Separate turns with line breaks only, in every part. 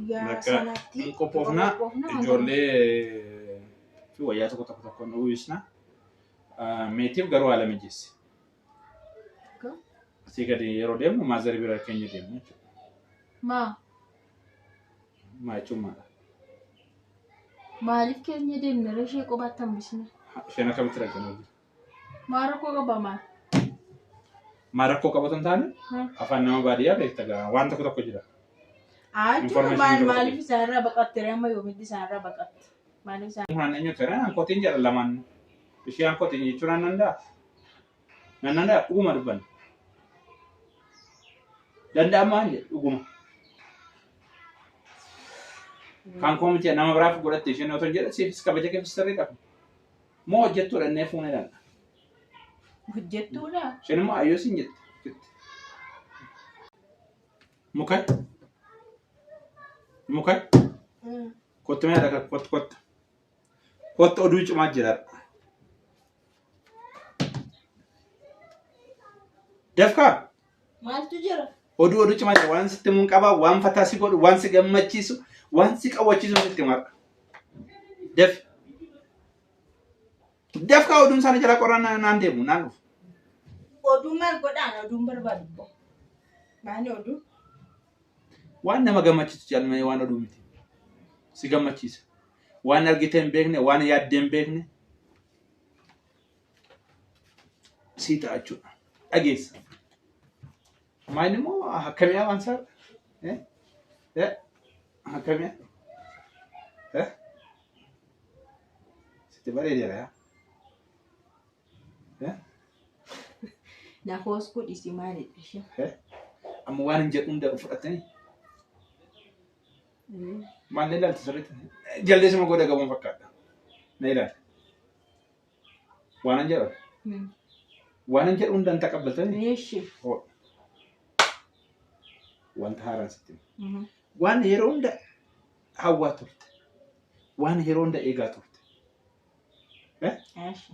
Guyyaa
Bakka
sanaatti
hin qophoofna. Ijoollee fi wayyaa tokko tokko tokkoon uwwisna. Meetiif garuu haala mijeessi. Asii gadi yeroo deemnu maazarii bira keenya deemna jechuudha.
Maa?
Maa jechuun maadha?
Maaliif keenya deemna ree ishee qobaatti hambisne?
Isheen akkamitti dhaqxan hojii?
Maa rakkoo qaba maal?
Maa rakkoo qabatu hin taane afaan nama baadiyyaa beekta gaa waan tokko tokko jira.
Haa jechuun
Information
maal
tokko
maaliif isaanirraa baqatte ree amma yoomitti isaanirraa baqatte? Maaliif isaan
Kun eenyu ta'e ankootiin jedha lamaan. Ishee ankootiin jechuun nan danda'a. Nan danda'a dhuguma dubbanna. Danda'amaa hin jedhu dhuguma. Kan koo miti nama biraaf godhatte isheen otoo hin jedhe siifis kabaja keefis sirrii qabu. Moo hojjettuudha innee fuunee danda'a.
Hojjettuudha?
Isheen immoo ayyoo siin jette. Jette. Muka. Muka. Kottu mee dhaka kottu kottu. Kottu oduu cimaa jira. Dafkaa.
Maaltu jira?
Oduu oduu cimaa jira. Waan sitti himuun qaba, waan fataa si godhu, waan si gammachiisu, waan si qawwachiisu sitti hima. Dafi. Dafkaa oduun isaanii jalaa qorraa naan deemu naan dhufu.
Oduu maal godhaan oduun barbaadu immoo. Maali oduu?
Waan nama gammachiisu jaalmee waan oduu miti. Si gammachiisa. Waan argitee hin beekne, waan yaaddee hin beekne sii ta'a jechuudha. Dhageessa. Maal immoo akkamiyaa waan isaa? Eh? Eh? Akkamiyaa? Eh? Sitti bareedeera yaa? Eh?
Na hooskuu dhiisi maalidha ishee?
Eh? Amma waan hin jedhu hunda fudhatanii maal na ilaalta sirriitti? Jaldeessuma godha gabuun fakkaata. Na ilaali. Waanan jedhu. Waanan jedhu hunda hin taqabbaltanii?
Eeshi.
Hoo. Wanta haaraan sitti hima. Waan yeroo hunda hawwaa turte. Waan yeroo hunda eegaa turte. Eh?
Eeshi.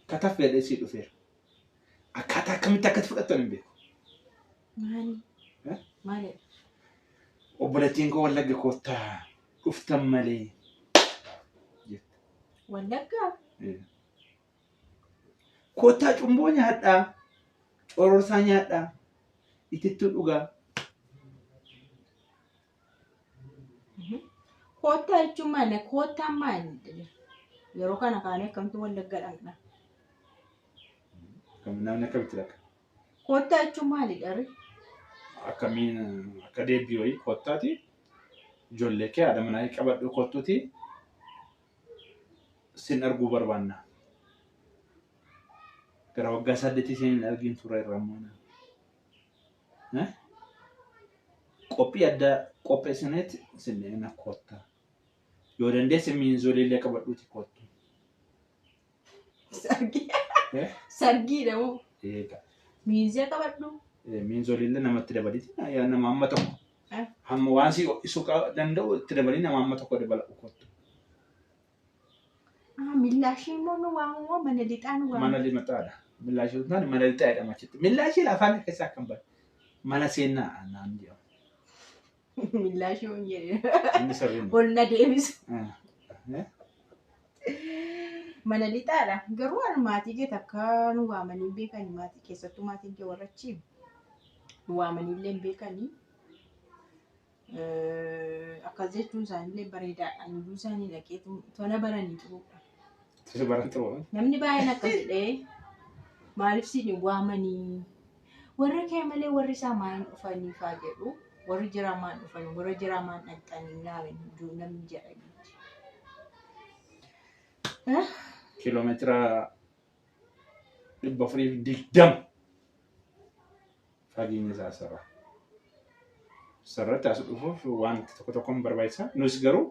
Kataf jedhee sii dhufeera. Akkaataa akkamitti akkatti fudhattan hin beeku.
Maali?
Eh?
Maalidha?
Obboleettiin koo Wallagga koottaa dhuftan malee jette.
Wallaggaa?
Koottaa cumboo nyaadhaa, cororsaa nyaadhaa, itittuu dhugaa.
Koottaa jechuun maali? Koottaan maali? Yeroo kana kaanee akkamtu Wallagga dhaqna?
Namni akkamitti dhaqa?
Koottaa jechuun maalidha ree?
Akkamiin akka deebii wayii koottaati. Ijoollee kee haadha manaa kee qabadhu kottuuti. Sin arguu barbaanna. Gara waggaa 8 isin hin argin ture irra ammoo. Eh? Qophii addaa qopheessineeti sin eegna koottaa. Yoo dandeesse miinzolii illee qabadhuuti kottu.
Sargii.
Eh?
Sargiidha moo?
Eega.
Miinzee qabadhu.
Miinzolii illee namatti dabaliiti. Yaa nama amma tokko.
Eh?
Hamma waan si ho'isuu danda'u itti dabalii nama amma tokko dabaladhu kottu.
Ah, millaashii immoo nu waamu moo mana lixaa nu waamu?
Mana lixaadha. Millaashii osoo hin taane mana lixaa jedhama achitti. Millaashii afaan keessaa akkam bade. Mana seenaa naan jedhamu.
Millaashii hin jedhe.
Inni sirriin.
Ol na deebisa.
Eh?
Mana lixaadha. Garuu ani maatii kee takka nu waamanii hin beekani. Maatii keessattuu maatiin kee warra achii nu waamanii illee hin beekani. Akkas jechuun isaaniillee bareedaadha. Hunduu isaanii dhaqee tona baranii xuruudha.
Tisa baran xuruu.
Namni baay'een akkas jedhee maaliif siin hin waamanii? Warri kee malee warri isaa maan dhufanii faa jedhu. Warri jiraa maan dhufanii? Warra jiraa maan dhaqxanii naamin namni jedha.
Kiiloomeetira 420 fageenya isaa asirraa. Sirratti as dhufuuf wanti tokko tokkoon barbaachisa. Nus garuu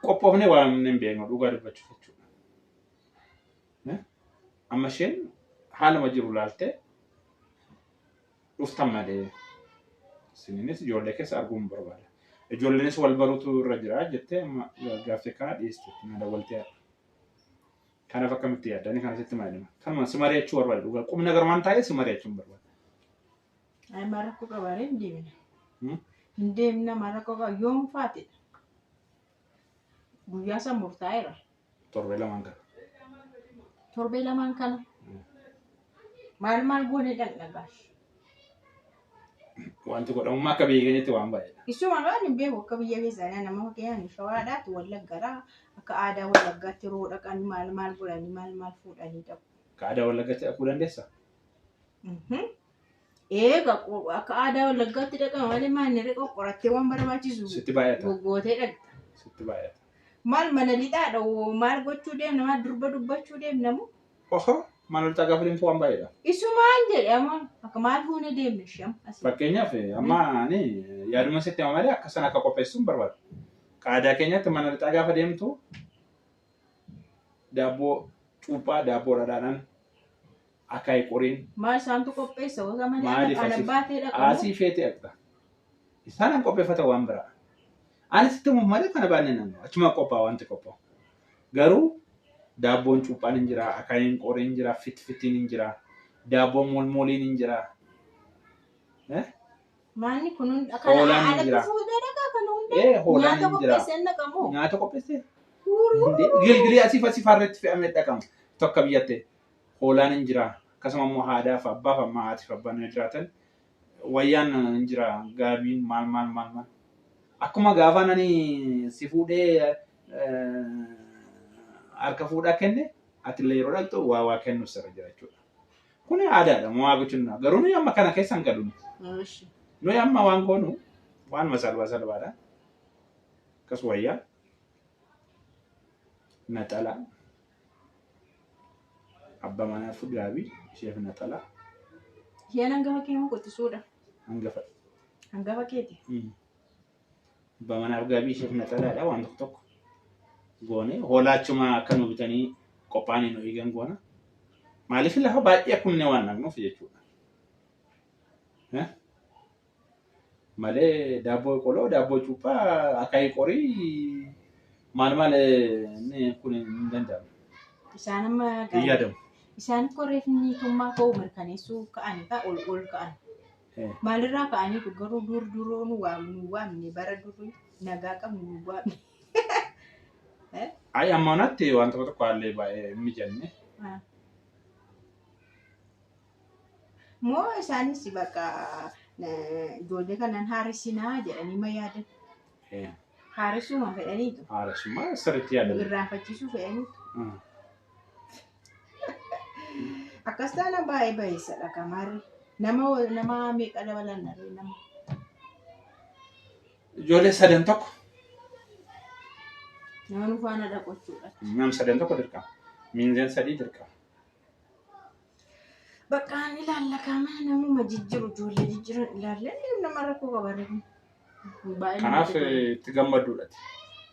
qophoofnee waan hin beeknu dhugaa dubbachuuf jechuudha. Amma isheen haaluma jiru laaltee dhuftan malee isiniinis ijoollee keessa arguun barbaada. Ijoolleenis wal baruutu irra jira jettee amma gaaffii kana dhiyeessite na dawwaltee har'a. Kanaaf akkamitti yaadda? Ani kana sitti maal hima? Kanuma si mari'achuu barbaada dhugaa. Qubna garmaan taa'ee si mari'achuu hin barbaada.
Ay, maal rakkoo qabaaree hin deemina. Hin deemna maal rakkoo qaba yoom faatidha. Guyyaa san murtaa'eera.
Torbee lamaan kana.
Torbee lamaan kana. Maal maal goonee dhaqna gaash.
Wanti godhamu akka biyya keenyatti waan baay'eedha.
Isuma waan hin beeku akka biyya keessanii nama fakkeenyaaf shawaadhaatti wallaggaraa akka aadaa wallaggaatti yeroo dhaqan maal maal godhanii maal maal fuudhanii dhaqu.
Akka aadaa wallaggaatti dhaquu dandeessaa?
Eega akka aadaa wallaggaatti dhaqama malee maal inni qoqqorattee waan barbaachisu
Sitti baay'ata.
goggootee dhaqxa.
Sitti baay'ata.
Maal mana lixaadha maal gochuu deemna maal durba dubbachuu deemna moo?
Oho mana lixaa gaafa deemtu waan baay'eedha.
Isumaan jedhama akka maal fuunee deemna sham asii.
Fakkeenyaaf amma ani yaaduma sitti hima malee akka sana akka qopheessu hin barbaadu. Akka aadaa keenyatti mana lixaa gaafa deemtu daabboo cuuphaa daabboo dhadhaadhaan akaayii qoriin
Maal isaantu qopheessa gosa malee
Maaliif
akka
asii-
baatee dhaqamu.
asii feetee dhaqxa. Isaan an qopheeffata waan biraa. Ani sitti himuuf malee kana baannee naannoo achuma qophaa'a wanti qophaa'u. Garuu daabboon cuuphaan hin jira, akaayiin qoriin hin jira, fitfitiin hin jira, daabboon molmoliin hin jira.
Maalni kun hunda kana
Hoolaan hin
alatti
jira.
fuudhee dhaqaa kana hunda
Hoolaan
nyaata
hin jira.
qopheessee dhaqamu.
Nyaata qopheessee
Huuruu.
Gilgilii asiif asii farreetti fe'amee dhaqama. Tokko biyyatti hoolaan hin jira. Akkasuma immoo haadhaaf abbaaf amma haatiif abbaan yoo jiraatan wayyaan hin jira. Gaabiin maal maal maal maal. Akkuma gaafa nani si fuudhee harka fuudhaa kenne atillee yeroo dhaqxu waa waa kennu sirra jira jechuudha. Kuni aadaadha moo gochuun garuu nuyi amma kana keessa hin galu. Nuyi amma waan goonu waanuma salphaa salphaadha. Akkas wayyaa naxalaa abbaa manaaf gaabii isheef naxalaa
Isheen hangafa kee moo qottisuudha?
hangafa.
Hangafa keeti.
Abbaa manaaf gaabii isheef naxalaadha waan tokko tokko goone hoolaa achuma akka nu bitanii qophaa'anii nu eegan goona. Maaliif lafa baay'ee kunne waan dhaqnuuf jechuudha. Malee daabboo qoloo, daabboo cuuphaa, akaayii qorii maal maal inni kun hin danda'amu.
Isaan amma
Hin yaadamu.
Isaan koreef niitummaa koo mirkaneessuu ka'anii kaa ol ol ka'an. Maalirraa ka'anii garuu dur duroo nu waamnu waamne bara durii nagaa qabnu nu waamne.
Ayi amma onatti waan tokko tokko haalli baay'ee hin mijanne.
Moo isaanis bakka ijoollee kanaan haaressinaa jedhanii ma yaadan. Haaressuma fedhaniitu.
Haaressummaa sirriitti yaadamu.
Irraanfachiisuu fedhaniitu. Akkas taana baay'ee bayeessadha kamaarri. Nama nama meeqa dabalan dhabee nama.
Ijoollee sadan tokko.
Nama nu faana dhaqochuudha.
Nam sadan tokko dirqama. Miinzeen sadii dirqama.
Bakka ani ilaalla kaama namuma jijjiiru ijoollee jijjiiran ilaalla nama rakkoo qaba.
Kanaaf itti gammadduudha.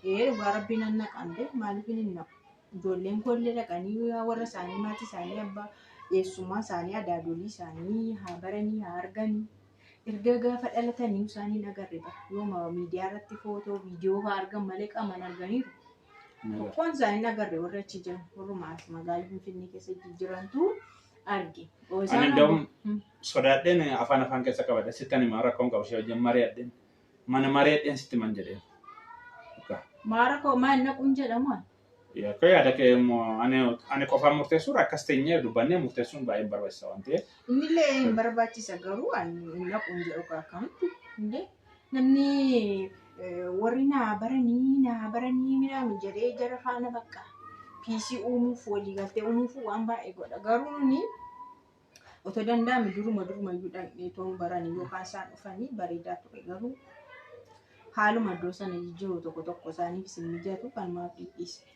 Ee dhugaa rabbiin an naqan bee maaliif hin naqu? Ijoolleen koollee dhaqanii warra isaanii maatii isaanii abbaa eessummaa isaanii adaadolii isaanii haa baranii haa arganii. Erga gaafa dhalatanii isaanii hin agarre bara yooma miidiyaa irratti footoo viidiyoo haa argan malee qaamaan arganiiru. Tokkoon isaanii hin agarre warra achi jiran warrumaa as magaalaa Finfinnee keessa jirantu arge.
Ani እንደውም sodaadheen afaan afaan keessa qabadha. Sittan himaa rakkoon qabu ishee wajjin mari'adheen. Mana mari'adheen sitti man jedheen.
Maara koo maal naquun jedhamu?
Akka yaada kee immoo ani qofaan murteessuun akkas teenyee dubbannee murteessuun baay'ee barbaachisaa waan ta'eef.
Innillee hin barbaachisa garuu ani naquun jedhu akkamitti illee namni warri naa baranii minaamu jedhee jara faana bakka piisii uumuuf waliigaltee uumuuf waan baay'ee godha. Garuu nuni otoo danda'ame duruma durumayyuu dhaqnee toon baranii yookaan isaan dhufanii bareedaa ture garuu haaluma iddoo sana jijjiiru tokko tokko isaaniif hin mijatu kanumaaf dhiisne.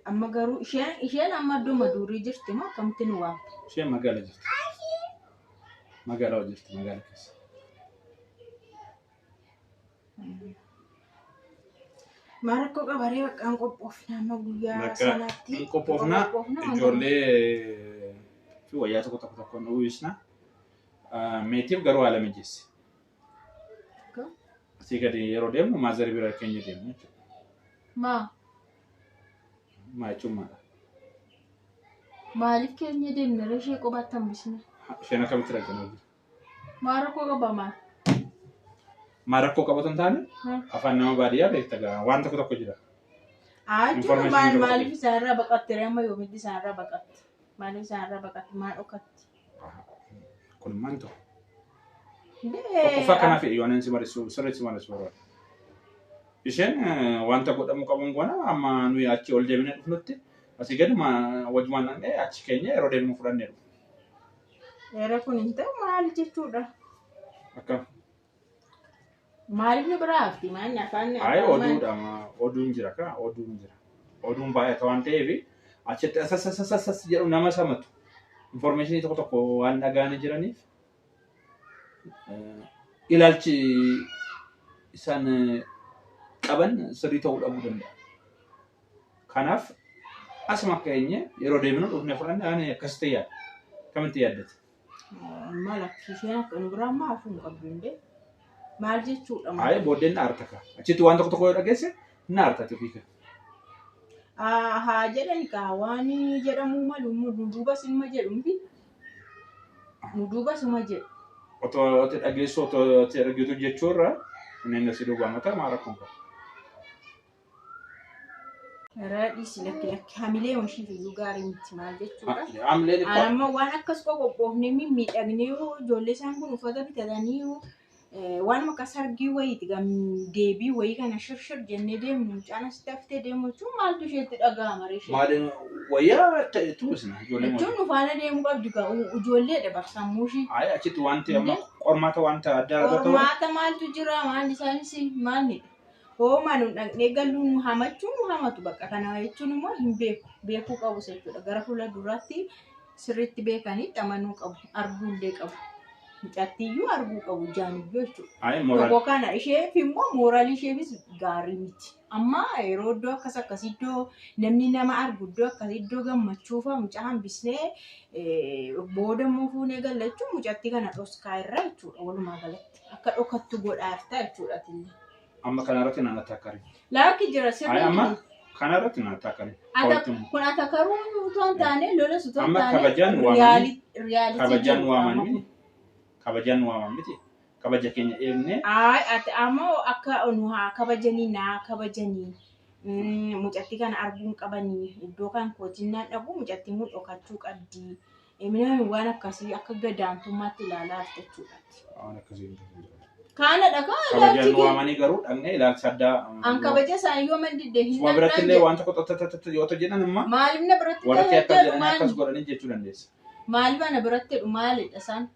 Amma garuu isheen amma iddoo durii jirti moo akkamitti nu waamte?
Isheen magaala jirti. Magaalaa jirti magaala keessa.
Maal rakkoo qabaree bakka hin qophoofne amma guyyaa sanaatti.
Hin qophoofna ijoollee fi wayyaa tokko tokko tokko nu uwwisna. Meetiif garuu haala mijeessi. Asii gadi yeroo deemnu maazarii bira keenya deemnu jechuudha.
Maa?
Maa jechuun maadha?
Maaliif keenya deemna ree ishee qobaatti hambisne?
Isheen akkamitti dhaqxan hojii?
Maal rakkoo qaba maal?
Maa rakkoo qabatu hin taane afaan nama baadiyyaa beekta gaa waan tokko tokko jira.
Jechuun
Information
maal
tokko
maaliif isaanirraa baqatte amma yoomitti isaanirraa baqatte? Maaliif isaanirraa baqatte? Maal dhokatti?
Kun maal ta'u? Tokkoffaa kanaaf yooneen si marisu sirriitti si marisu barbaada. Isheen wanta godhamuu qabuun goona amma nuyi achi ol deebinee dhufnutti asii gadi wajumaan dhaqnee achi keenya yeroo deebinu fudhannee dhufu.
Yeroo kun hin ta'u maal jechuudha?
Akkam.
Maaliif nu biraa hafti? Maal afaan
Ayi oduudha oduun jira ka oduun jira. Oduun baay'ata waan ta'eef achitti asasasasas jedhu nama samatu. Informationii tokko tokko waan dhaga'anii jiraniif ilaalchi isaan qaban sirrii ta'uu dhabuu danda'a. Kanaaf asuma akka eenye yeroo deebinu dhufnee fudhanne ani akkasitti yaada. Kamitti yaaddate?
Maal akka isheen akka nu biraa maaf hin qabdu hundee? Maal jechuudha?
Ayi booddeen na aarta ka. Achitti waan tokko tokko yoo dhageesse na aarta ofii ka.
Haa jedhan kaa waan jedhamuu malu nu duubas inuma jedhu miti. Nu duubas inuma jedhu.
Otoo ati dhageessu otoo ati argitu jechuurra inni si duubaa mataa maa rakkoon qabu.
Karaa dhiisi lakki lakki hamilee ishiif iyyuu gaarii miti maal jechuudha.
Hamileen
Ani amma waan akkas qoqophoofnee mimmiidhagnee ijoollee isaan kun uffata bitatanii waan akka sargii wayiiti deebii wayii kana shirshir jennee deemnu mucaan asitti haftee deemu jechuun maaltu isheetti dhaga'ama ree ishee.
Maaliin wayyaa ta'etu isna ijoollee
Jechuun nu faana deemuu qabdi gaa ijoolleedha barsammuu ishee.
Ayi achitti wanti amma qormaata wanta addaa irra ta'u.
Qormaata maaltu jira maal isaanis maalidha. Hoomaa nu dhaqnee galuu nu hamachuu nu hamatu bakka kana jechuun immoo hin beeku beekuu qabu jechuudha. Gara fuula duraatti sirriitti beekanii amanuu qabu arguullee qabu. Mucattiyyuu arguu qabu jaaniyyuu jechuudha.
Ayi mooraal.
Tokko kana isheef immoo mooraalii isheefis gaarii miti. Amma yeroo iddoo akkas akkas iddoo namni nama argu iddoo akkas iddoo gammachuu fa'a mucaa hambisnee booda immoo fuunee gallachuun mucattii kana dhoskaa irra jechuudha walumaa galatti. Akka dhokattu godhaarta jechuudha atillee.
Amma kanarratti naan attaakari.
Laakki jira
Ayi amma
sirriitti.
kanarratti naan attaakari.
Kun atakaruu utoo hin taane lolas utoo hin
Amma
taane
kabajaan waamanii
riyaalitii
kabajaan
jiru
waaman
amma
miti.
kun.
Kabajaan waaman miti. Kabaja keenya eegnee
Ayi ati ammoo akka nu haa kabajanii naa kabajanii mucattii kana arguu hin qabanii iddoo kan kootinnaan dhabu mucattiin kun dhokachuu qabdi. Minaan waan akkasii akka gadaantummaatti ilaalaa jechuudha.
waan akkasii hin jiru.
Kaana dhagaa
Kabajaan
ilaalchi kee.
waamanii garuu dhaqnee ilaalcha addaa.
An kabaja isaan yoo mandidde hin
Suma biratti
dhaqnaan
illee
jedhu.
waan tokko tatatata yoo jedhan immoo
Maaliif na biratti
warra kee akkas
jedhu
jedhanii
maali?
akkas godhanii jechuu dandeessa.
Maaliif ana biratti jedhu maalidha isaan?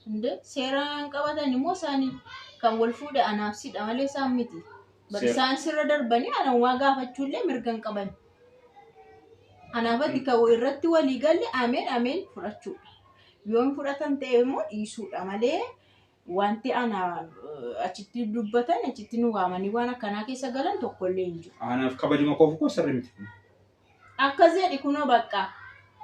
Hundee seeraan qabatan immoo isaanii kan wal fuudhe anaaf sidha malee isaan miti. Bar
Seera.
isaan sirra darbanii ana waa gaafachuullee mirga hin qaban. Anaafatti kan irratti walii galle ameen ameen fudhachuudha. Yoo hin fudhatan ta'e immoo dhiisuudha malee wanti ana achitti dubbatan achitti nu waamanii waan akkanaa keessa galan tokkollee hin jiru.
Anaaf kabajuma koof koo sirrii miti.
Akkas jedhi kunoo bakka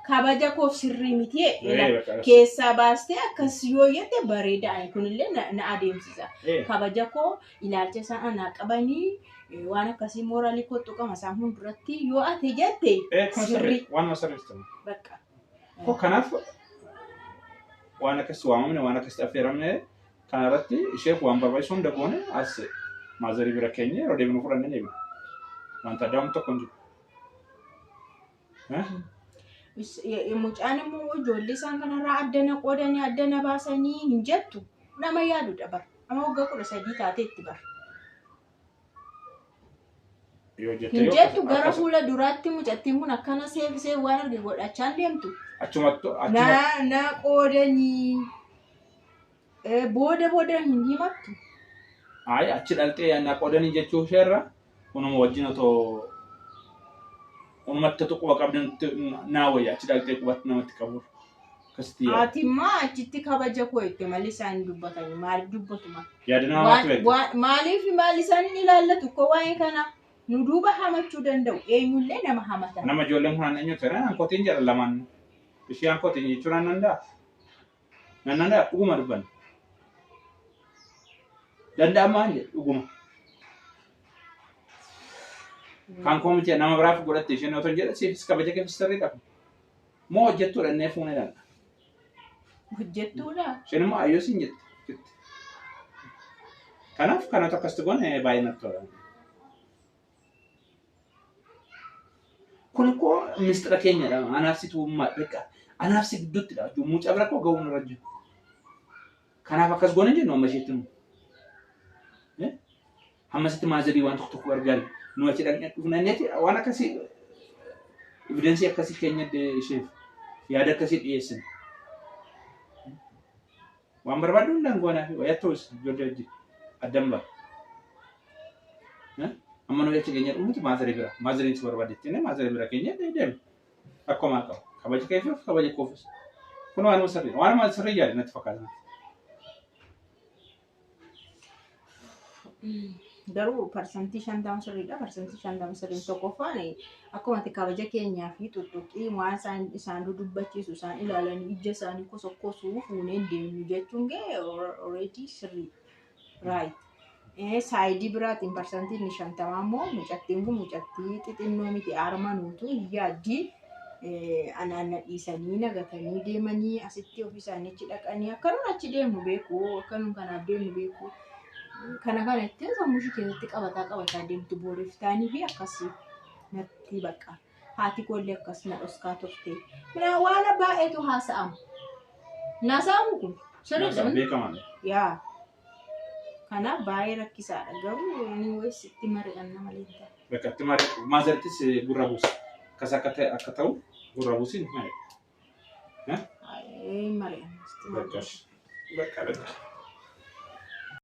kabaja koof sirrii miti
Ee, bakka
keessaa baastee akkas yoo jette bareeda ani kunillee na adeemsisa.
Ee,
Kabaja koo ilaalcha isaan anaa qabanii waan akkasii mooraalii koo tuqama isaan hunduratti yoo ati jette
ee, kun sirrii
sirrii
waanuma sirrii miti.
bakka.
Koo kanaaf waan akkas waamamne waan akkasitti affeeramne kanarratti isheef waan barbaachisu hunda goone as maazarii bira keenya yeroo deebinu fudhannee deebina. Wanta addaa wanti tokko hin jiru.
Mucaan immoo ijoollee isaan kanarraa addana qoodanii addana baasanii hin jettu nama yaadudha bara. Amma waggaa 13 taateetti bara.
Yoo jette
Hin
yoo
jettu gara
akkas
fuula duraatti mucattiin kun akkana seefisee waan arge godhachaa hin deemtu.
Achumattu achuma
Na na qoodanii booda booda hin himattu.
Ayi achi dhaltee na qoodanii jechuu isheerra unuma wajjin otoo unumatti quba qabdan naa wayya achi dhaltee qubatti namatti qabu. Akkasitti yaada.
Ati immoo achitti kabaja koo itti malee isaan hin dubbatani. Maaliif dubbatu maal?
Yaada nama namaatti beekta.
Maaliif maal isaan hin ilaallatu koo waa'ee kana nu duuba hamachuu danda'u eenyullee nama hamatan.
Nama ijoolleen kun eenyu ta'e ankootiin jedha lamaan. Ishee ankootiin jechuun nan danda'a. Nan danda'a dhuguma dubbanna. Danda'amaa jedhe dhuguma. Kan koo miti nama biraaf godhatte isheen otoo jedhe siifis kabaja keefis sirrii qaba. Moo hojjettuudha innee fuunee danda'a.
Hojjettuudha.
Isheen immoo ayyoo siin jette. Kanaaf kanatu akkasitti goone baay'ee natti tola. Kun koo mistira keenyadha. Anaaf situ beekaa. Anaaf si gidduuttidha. Mucaa bira koo ga'uun irra jiru. Kanaaf akkas goone jennu amma isheetti nu. Hamma sitti maazarii waan tokko tokko gargaari. Nu achi dhaqnee dhufnanneeti waan akkasii evidensii akkasii keenya isheef yaada akkasii dhiyeessine. Waan barbaaddu hundaan goonaa fi wayyaa ta'us ijoollee wajjin addan ba'a. Amma nuyi achi keenya dhufnuti maazarii bira. Maazariin si barbaadde maazarii bira keenya deemna. Rakkoo maal qaba? Kabaja keefiif kabaja koofis. Kun waanuma sirrii. Waanuma sirrii yaade natti fakkaata.
Garuu 50% sirriidha. 50% sirriin tokkoffaan akkuma ati kabaja keenyaa fi tuttuqqii waan isaan isaan dudubbachiisu isaan ilaalanii ija isaanii kosokkosuu fuunee hin deemnu jechuun ga'e already sirrii. Right. Saayidii biraatiin 50% immoo mucattiin kun mucattii xixinnoo miti armanuutu hin yaaddi. Anaan na dhiisanii nagatanii deemanii asitti ofii isaanii achi dhaqanii akka nun achi deemnu beeku akka nun kanaaf deemnu beeku. Kana kana ittiin sammuu ishee keessatti qabataa qabataa deemtu booriif taanii fi akkasii natti baqa. Haati koollee akkas na dhoskaa turte. Minaa waan baay'eetu haasa'ama. Naasa'amu kun sirriidha.
Beekamaadha.
Yaa. Kanaaf baay'ee rakkisaadha. Garuu anyways itti mari'anna malee hin ta'u.
Bakka itti maazarittis gurra buusa. Akkas akka ta'e akka ta'u gurra buusin maali?
Baay'ee mari'anna.
Bakka bakka bakka.